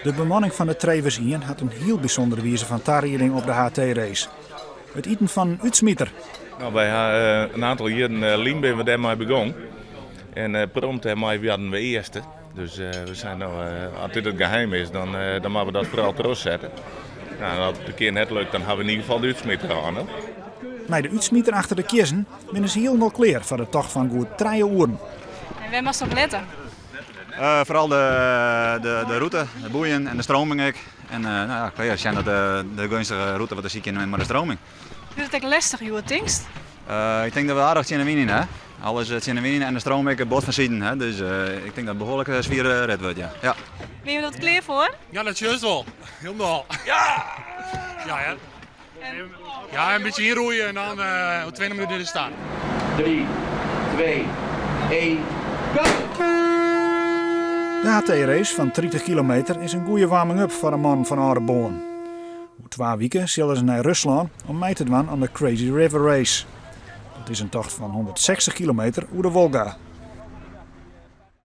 De bemanning fan de Trewes ien hat in hiel bysûndere wize fan tarieding op de HT-race. It iten fan in útsmiter. No, wy ha in oantal jierren lyn binne we dêrmei begûn. En prompt dêrmei waarden we earste. Dus we seinen, no, as dit it geheim is, dan dan moatte we dat foaral trochsette. No, en as it in kear net lukt, dan ha we yn ieder gefal de útsmiter hân. Mei de útsmiter achter de kiezzen binne se hielendal klear foar de tocht fan goed trije oeren. En wêr moatst op lette? Foaral de rûte, de boeien en de stroming ek. En no ja, klear sjen dat de geunstige rûte wat te sykjen mei de stroming. Wurdt it ek lestich hjoed, tinkst? Ik tink dat we aardich tsjin de wyn yn ha. Alles tsjin de wyn yn en de stroom ek bot fansiden. Hè. Dus ik tink dat it behoarlik swiere rit wurdt, ja. Ja. Binne je der klear foar? Ja, dat sjochst wol. Hielendal. Ja! Ja, ja. Ja, in bytsje ynroeie en dan oer 20 minuten is de start. 3, 2, 1, go! De HT-race fan 30 kilometer is in goede warming-up foar de mannen fan Aldeboarn. Oer twa wike sille se nei Ruslân om mei te dwaan oan de Crazy River Race. Dat is in tocht fan 160 kilometer oer de Wolga.